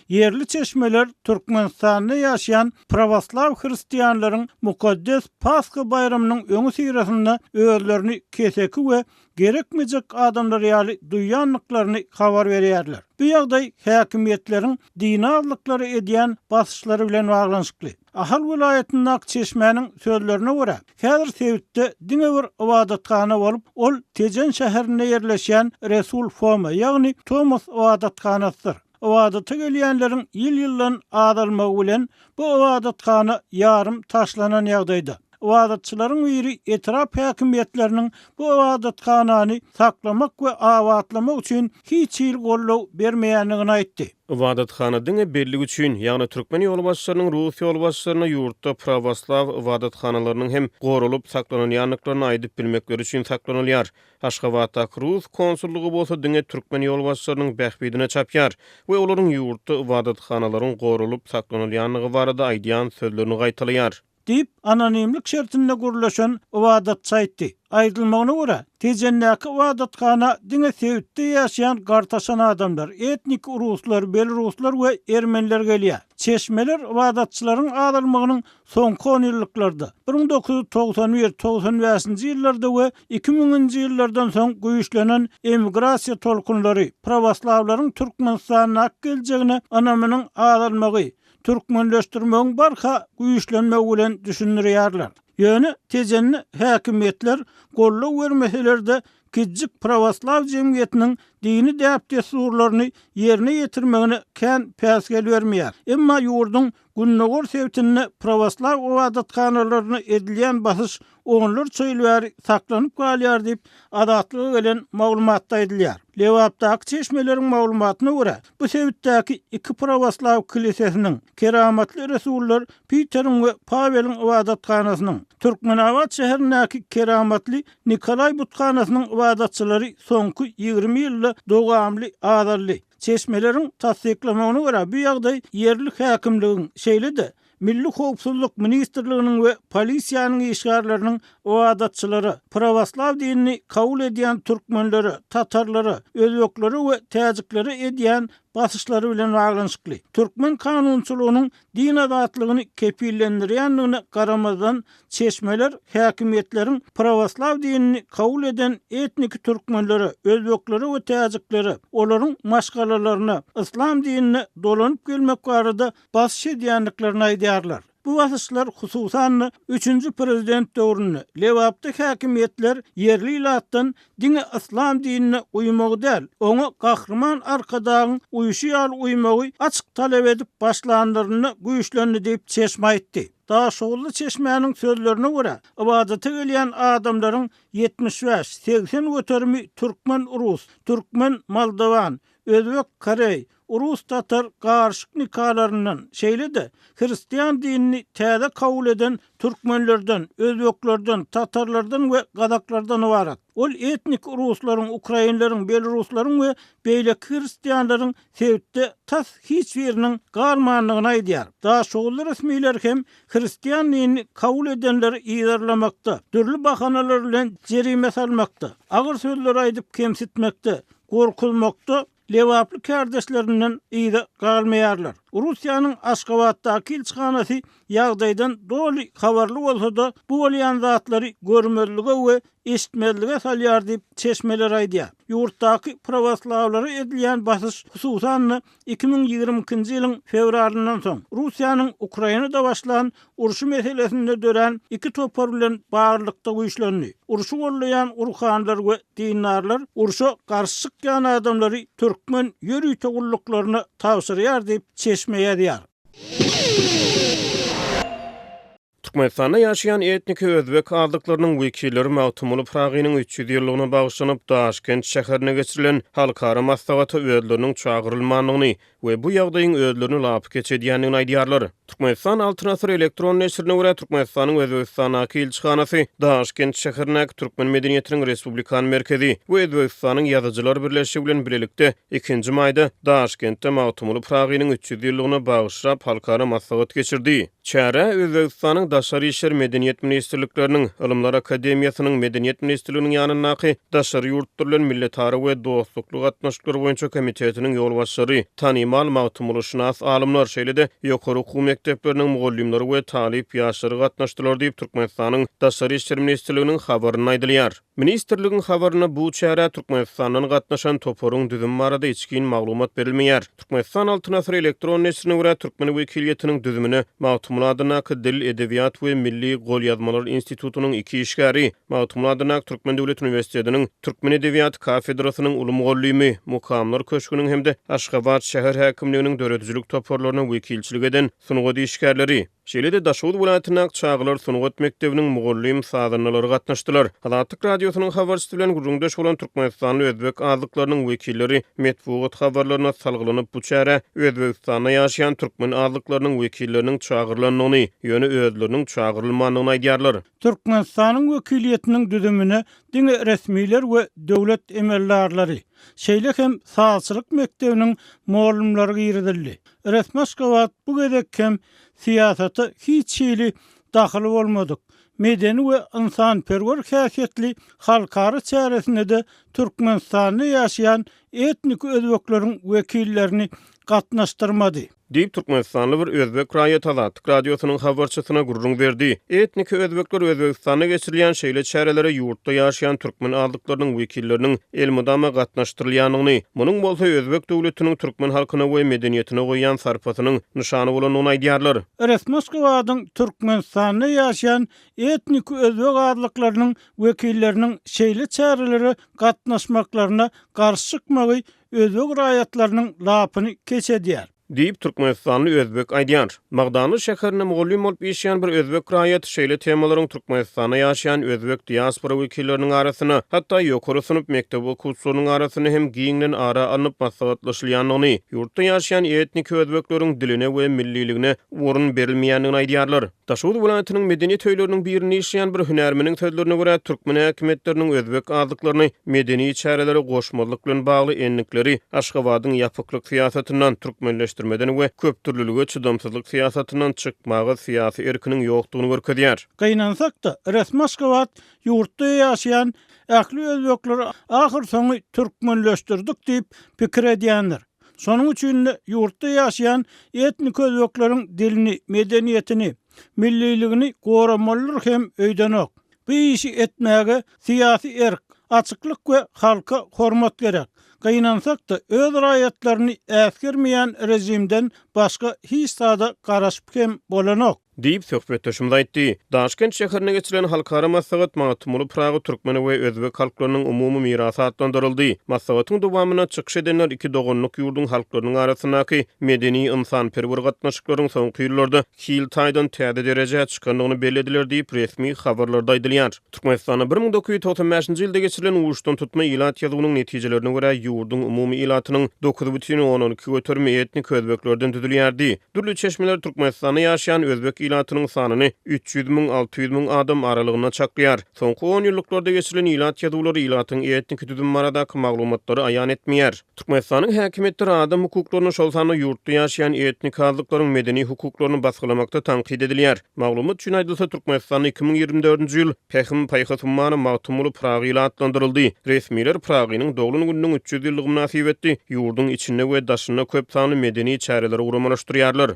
Ýerli çeşmeler Türkmenistanda ýaşaýan prawoslaw hristianlaryň mukaddes Pasha baýramynyň öňüsyrasynda özlerini keseki we gerekmejek adamlar ýaly duýýandyklaryny habar berýärler. Bu ýagdaý häkimiýetleriň dini azlyklara edýän basyşlary bilen baglanyşykly. Ahal welaýatyndaky çeşmäniň sözlerine görä, häzir sebitde diňe bir ybadathana bolup, ol Tejen şäherinde ýerleşýän Resul Foma, ýagny Tomas ybadathanasydyr. Ybadata gelýänleriň ýyl-ýyldan azalmagy bilen, bu ybadathana ýarym taşlanan ýagdaýda. Ybadatçylaryň biri etrap häkimiýetleriniň bu ybadathanany saklamak we abatlamak üçin hiç hili goldaw bermeýändigini aýtdy. Ybadathana diňe bellik üçin, ýagny türkmen ýolbaşçylarynyň rus ýolbaşçylaryna ýurtda prawoslaw ybadathanalarynyň hem goralyp saklanylýandyklaryny aýdyp bilmekleri üçin saklanylýar. Aşgabatdaky rus konsullygy bolsa diňe türkmen ýolbaşçylarynyň bähbidine çapýar we olaryň ýurtda ybadathanalaryň goralyp saklanylýandygy barada aýdýan sözlerini gaýtalaýar. Diýip, anonimlik şertinde gürleşen ybadatçy aýtdy. Aýdylmagyna görä, Tejendäki ybadathana diňe sebitde ýaşaýan gartaşan adamlar, etnik ruslar, beloruslar we ermeniler gelýär. Çeşmeler ybadatçylaryň azalmagynyň soňky onýyllyklarda, 1991, 95-nji ýyllarda we iki müňünji ýyllardan soň güýçlenen emigrasiýa tolkunlary, prawoslawlaryň Türkmenistandaky geljegine ynamynyň azalmagy, türkmenleşdirmegiň barha güýçlenmegi bilen düşündirýärler. Ýöne Tejende häkimiýetler goldaw bermeseler-de, kiçijik prawoslaw jemgyýetiniň dini däp-dessurlaryny ýerine ýetirmegine kän päsgel bermeýär. Emma ýurduň gündogar sebitinde prawoslaw ybadathanalaryna edilýän basyş onlarça ýyl bäri saklanyp galýar diýip, Azatlyga gelen maglumatda aýdylýar. Lebapdaky çeşmeleriň maglumatyna görä, bu sebitdäki iki prawoslaw kilisesiniň, Keramatly resullar Piteriň we Paweliň ybadathanasynyň, Türkmenabat şäherindäki Keramatly Nikolaý buthanasynyň ybadatçylary soňky 20 ýylda dowamly azaldy. Çeşmeleriň tassyklamagyna görä, bu ýagdaý ýerli häkimligiň, şeýle-de Milli howpsuzlyk ministrliginiň we polisiýanyň işgärleriniň ybadatçylara, prawoslaw dinini kabul edýän türkmenlere, tatarlara, özbeklere we täjiklere edýän basyşlary bilen baglanyşykly. Türkmen kanunçylygynyň din azatlygyny kepillendirýändigine garamazdan, çeşmeler häkimiýetleriň prawoslaw dinini kabul eden etniki türkmenlere, özbeklere we täjiklere, olaryň maşgalalaryna yslam dinine dolanyp gelmek barada basyş edýändiklerini aýdýarlar. Bu basyşlar, hususan-da, üçünji prezident döwründe Lebapda häkimiýetler ýerli ilatdan diňe yslam dinine uýmagy däl, oňa Gahryman Arkadagyň uýşy ýaly uýmagy açyk talap edip başlanlarynda güýçlendi diýip, çeşme aýtdy. Daşoguzly çeşmäniň sözlerine görä, ybadata gelýän adamlaryň 75, 80 göterimi türkmen-rus, türkmen-moldowan, özbek-koreý, Rus-tatar garyşyk nikalaryndan, şeýle-de hristian dinini täze kabul eden türkmenlerden, özbeklerden, tatarlardan we gazaklardan ybarat. Ol etnik ruslaryň, ukrainleriň, beloruslaryň we beýleki hristianlaryň sebitde tas hiç biriniň galmandygyny aýdýar. Daşoguzly resmiler hem hristian dinini kabul edenleri yzarlamakda, dürli bahanalar bilen jerime salmakda, agyr sözler aýdyp kemsitmekde, gorkuzmakda lebaply kärdeşlerinden yza galmaýarlar. Russiýanyň Aşgabatdaky ilçihanasy ýagdaýdan doly habarly bolsa-da, bu bolýan zatlary görmezlige we eşitmezlige salýar diýip, çeşmeler aýdýar. Ýurtdaky prawoslawlara edilýän basyş, hususan-da, 2022-nji ýylyň fewralyndan soň, Russiýanyň Ukrainada başlan urşy meselesinde dörän iki topar bilen baglylykda güýçlendi. Urşy goldaýan ruhanylar we dindarlar urşa garşy çykýan adamlary türkmen ýörite gulluklaryna tabşyrýar diýip, çeşme ýazýar. Türkmenistanda ýaşaýan etniki özbek azlyklarynyň wekilleri Magtymguly Pyragynyň 300 ýyllygyna bagyşlanyp Daşkent şäherinde geçirilen halkara maslahata özleriniň çagyrylmandygyny we bu ýagdaýyň özlerini lapykeç edýändigini aýdýarlar. Türkmenistan Altyn asyr elektron neşirine görä, Türkmenistanyň Özbegistandaky ilçihanasy, Daşkent şäherindäki Türkmen medeniýetiniň respublikan merkezi we Özbegistanyň Ýazyjylar birleşigi bilen bilelikde ikinji maýda Daşkentde Magtymguly Pyragynyň 300 ýyllygyna bagyşlap halkara maslahat geçirdi. Çärä Özbegistanyň Daşary işler, Medeniýet ministrlikleriniň, Ylymlar akademiýasynyň, Medeniýet ministrliginiň ýanyndaky Daşary ýurtlar bilen milletara we dostlukly gatnaşyklar boýunça komitetiniň ýolbaşçylary, tanymal. tanymal magtymgulyşynas alymlar, şeýle-de ýokary okuw mekdepleriniň mugallymlary we talyp ýaşlary gatnaşdylar diýip, Türkmenistanyň Daşary işler ministrliginiň habarynda aýdylýar. Ministrligiň habarynda bu çärä Türkmenistandan gatnaşan toparyň düzümi barada içgin maglumat berilmeýär. Türkmenistan Altyn asyr elektron neşirine görä, türkmen wekiliýetiniň düzümine Magtymguly adyndaky Dil, edebiýat we milli golýazmalar institutynyň iki işgäri, Magtymguly adyndaky Türkmen döwlet uniwersitetiniň Türkmen edebiýaty kafedrasynyň uly mugallymy, Mukamlar köşgüniň hem-de Aşgabat şäher häkimliginiň döredijilik toparlaryna wekilçilik eden sungat işgärleri, Şeýle-de Daşoguz welaýatyndaky çagalar sungat mekdebiniň mugallym-sazandalary gatnaşdylar. Azatlyk Radiosynyň habarçysy bilen gürrüňdeş bolan türkmenistanly özbek azlyklarynyň wekilleri metbugat habarlaryna salgylanyp, bu çärä Özbegistanda ýaşaýan türkmen azlyklarynyň wekilleriniň çagyrylandygyny, ýöne özleriniň çagyrylmandygyny aýdýarlar. Türkmenistanyň wekiliýetiniň düzümine diňe resmiler we döwlet emeldarlary, şeýle hem sazçylyk mekdebiniň mugallymlary girizildi. Resmi Aşgabat bu gezek hem syýasata hiç hili dahyly bolmadyk, medeni we ynsanperwer häsiýetli halkara çäresine-de Türkmenistanda ýaşaýan etniki özbekleriň wekillerini gatnaşdyrmady. Diýip, türkmenistanly bir özbek raýaty Azatlyk Radiosynyň habarçysyna gürrüň berdi. Etniki özbekler Özbegistanda geçirilýän şeýle çärelere ýurtda ýaşaýan türkmen azlyklarynyň wekilleriniň elmydama gatnaşdyrylýandygyny, munuň bolsa özbek döwletiniň türkmen halkyna we medeniýetine goýýan sarpasynyň nyşany bolandygyny aýdýarlar. Resmi Aşgabadyň Türkmenistanda ýaşaýan etniki özbek azlyklarynyň wekilleriniň şeýle çärelere gatnaşmaklaryna garşy çykmagy özbek raýatlarynyň lapyny keç edýär. Diýip, türkmenistanly özbek aýdýar. Magdanly şäherinde mugallym bolup işleýän bir özbek raýaty şeýle temalaryň Türkmenistanda ýaşaýan özbek diaspora wekilleriniň arasynda, hatda ýokary synp mekdep okuwçylarynyň arasynda hem giňden ara alnyp maslahatlaşylýandygyny, ýurtda ýaşaýan etniki özbekleriň diline we milliligine orun berilmeýändigini aýdýarlar. Daşoguz welaýatynyň medeniýet öýleriniň birinde işleýän bir hünärmeniň sözlerine görä, türkmen häkimiýetleriniň özbek azlyklaryny medeni çärelere goşmazlyk bilen bagly endikleri Aşgabadyň ýapyklyk syýasatyndan, türkmenleşdirmeden we köpdürlülige çydamsyzlyk syýasatyndan çykmaga syýasy erkiniň ýokdugyny görkezýär. Gynansak-da, resmi Aşgabat ýurtda ýaşaýan ähli özbekleri ahyrsoňy türkmenleşdirdik diýip pikir edýändir. Şonuň üçin-de ýurtda ýaşaýan etnik özbekleriň dilini, medeniýetini, milliligini goramalydyr hem öýdenok. Bu işi etmäge syýasy erk, açyklyk we halka hormat gerek. Gynansak-da, öz raýatlaryny äsgermeýän režimden başga hiç zada garaşyp hem bolanok. Diýip, söhbetdeşimiz aýtdy. Daşkent şäherinde geçirilen halkara maslahat Magtymguly Pyragy türkmen we özbek halklarynyň umumy mirasy atlandyryldy. Maslahatyň dowamynda çykyş edenler iki doganlyk ýurduň halklarynyň arasyndaky medeni-ynsanperwer gatnaşyklaryň soňky ýyllarda hil taýdan täze derejä çykandygyny bellediler diýip, resmi habarlarda aýdylýar. Türkmenistanda 1995-nji ýylda geçirilen uçdantutma ilat ýazuwynyň netijelerine görä, ýurduň umumy ilatynyň 9,2 göterimi etnik özbeklerden düzülýärdi. Dürli çeşmeler Türkmenistanda ýaşaýan özbek ilatynyň sanyny 300 müň, 600 müň adam aralygynda çaklaýar. Soňky onýyllyklarda geçirilen ilat ýazuwlary ilatyň etniki düzümi baradaky maglumatlary aýan etmeýär. Türkmenistanyň häkimiýetleri adam hukuklaryny, şol sanda ýurtda ýaşaýan etnik azlyklaryň medeni hukuklaryny basgylamakda tankyt edilýär. Maglumat üçin aýdylsa, Türkmenistanda 2024-nji ýyl Pähim-paýhas ummany Magtymguly Pyragy ýyly atlandyryldy. Resmiler Pyragynyň doglan gününiň 300 ýyllygy mynasybetli ýurduň içinde we daşynda köp sanly medeni çäreleri guramalaşdyrýarlar.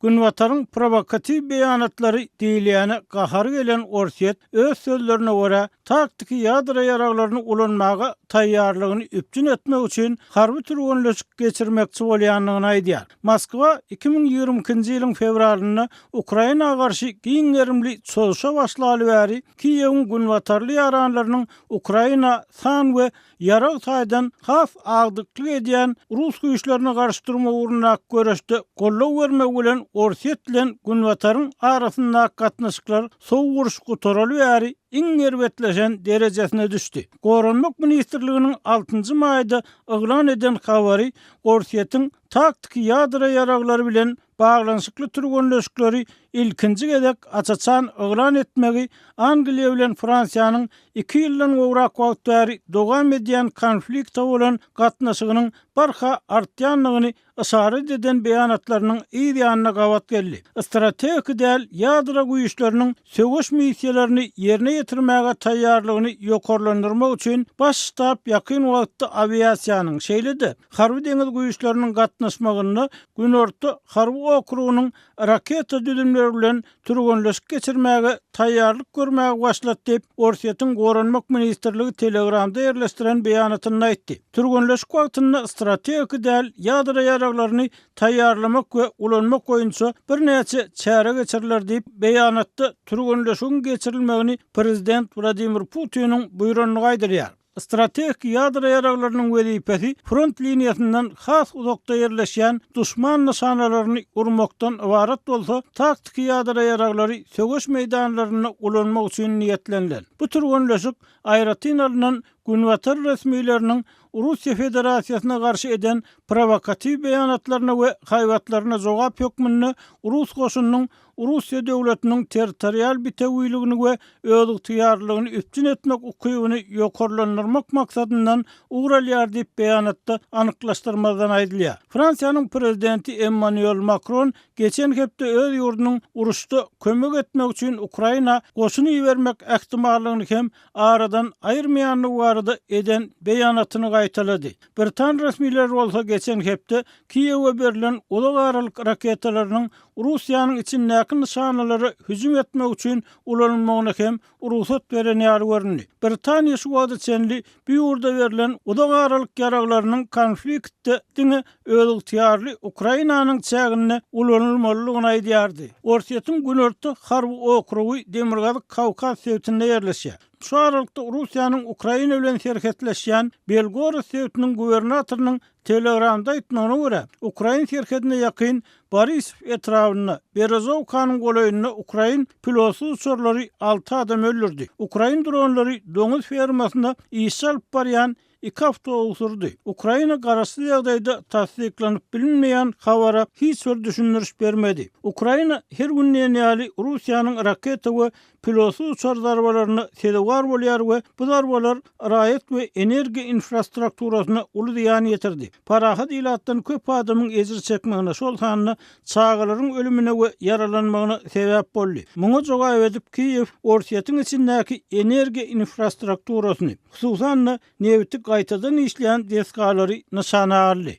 Günbataryň prowokatiw beýanatlary diýilýäne gahary gelen Orsýet öz sözlerine görä, taktiki ýadro ýaraglaryny ulanmaga taýýarlygyny üpjün etmek üçin harby türgenleşik geçirmekçi bolýandygyny aýdýar. Moskwa 2022-nji ýylyň fewralynda Ukraina garşy giň gerimli çozuşa başlaly bäri Kiýewiň günbatarly ýaranlarynyň Ukraina san we ýarag taýdan has agdyklyk edýän rus güýçlerine garşy durmak ugrundaky göreşde goldaw bermegi bilen Orsýet bilen Günbataryň arasyndaky gatnaşyklar sowuk uruş gutaraly bäri iň erbetleşen derejesine düşdi. Goranmak ministrliginiň altynjy maýda yglan eden habary Orsýetiň taktiki ýadro ýaraglary bilen baglanyşykly türgenleşikleri ilkinji gezek aç-açan yglan etmegi Angliýa bilen Fransiýanyň iki ýyldan gowrak wagt bäri dowam edýän konflikte bolan gatnaşygynyň barha artýandygyny yşarat eden beýanatlarynyň yz ýanyna gabat geldi. Strategiki däl ýadro güýçleriniň söweş missiýalaryny ýerine. ýetirmäge taýýarlygyny ýokarlandyrmak üçin Baş ştab ýakyn wagtda awiasiýanyň, şeýle-de harby-deňiz güýçleriniň gatnaşmagynda Günorta harby okrugynyň raketa düzümleri bilen türgenleşik geçirmäge taýýarlyk görmäge başlady diýip, Orsýetiň Goranmak ministrligi Telegramda ýerleşdiren beýanatynda aýtdy. Türgenleşik wagtynda strategik däl ýadro ýaraglaryny taýýarlamak we ulanmak boýunça birnäçe çäre geçiriler diýip, beýanatda türgenleşigiň geçirilmegini prezident Wladimir Putiniň buýrandygy aýdylýar. Strategik ýadro ýaraglarynyň wezipesi front liniýasyndan has uzakda ýerleşýän duşman nyşanalaryny urmakdan ybarat bolsa, taktiki ýadro ýaraglary söweş meýdanlarynda ulanmak üçin niýetlenilen. Bu türgenleşik aýratyn alnan Günbatar resmileriniň Russiýa Federasiýasyna garşy eden prowokatiw beýanatlaryna we haýbatlaryna jogap hökmünde rus goşunynyň Russiýa döwletiniň territorial bitewiligini we özygtyýarlylygyny üpjün etmek ukybyny ýokarlandyrmak maksadyndan ugur alýar diýip, beýanatda anyklaşdyrmazdan aýdylýar. Fransiýanyň prezidenti Emmanuel Makron geçen hepde öz ýurdunyň uruşda kömek etmek üçin Ukraina goşun ibermek ähtimallygyny hem aradan aýyrmaýandygy barada eden beýanatyny gaýtalady. Britan resmileri bolsa geçen hepde Kiýewe berlen uzak aralyk raketalarynyň Russiýanyň içindäki nyşanalara hüjüm etmek üçin ulanylmagyna hem rugsat beren ýaly göründi. Britaniýa şu wagta çenli bu ýurda berlen uzak aralyk ýaraglarynyň konfliktde diňe özygtyýarly Ukrainanyň çäginde ulanylmalydygyny aýdýardy. Orsýetiň Günorta harby okrugy Demirgazyk Kawkaz sebitinde ýerleşýär. Şu aralykda Russiýanyň Ukraina bilen serhetleşýän Belgorod sebitiniň gubernatorynyň Telegramda aýtmagyna görä, ukrain serhedine ýakyn Borisow etrabynda, Berezowkanyň golaýynda ukrain pilotsyz uçarlary alty adamy öldürdi. Ukrain dronlary doňuz fermasynda işçi alyp barýan iki awtobus urdy. Ukraina garaşsyz ýagdaýda tassyklanyp bilinmeýän habara hiç bir düşündiriş bermedi. Ukraina her gün diýen ýaly Russiýanyň raketa we pilotsyz uçar zarbalaryna sezewar bolýar we bu zarbalar raýat we energiýa infrastrukturasyna uly zyýan ýetirdi. Parahat ilatdan köp adamyň ejir çekmegine, şol sanda çagalaryň ölümine we ýaralanmagyna sebäp boldy. Muňa jogap edip Kiýew Orsýetiň içindäki energiýa infrastrukturasyny, hususan-da nebiti gaýtadan işleýän desgalary nyşana aldy.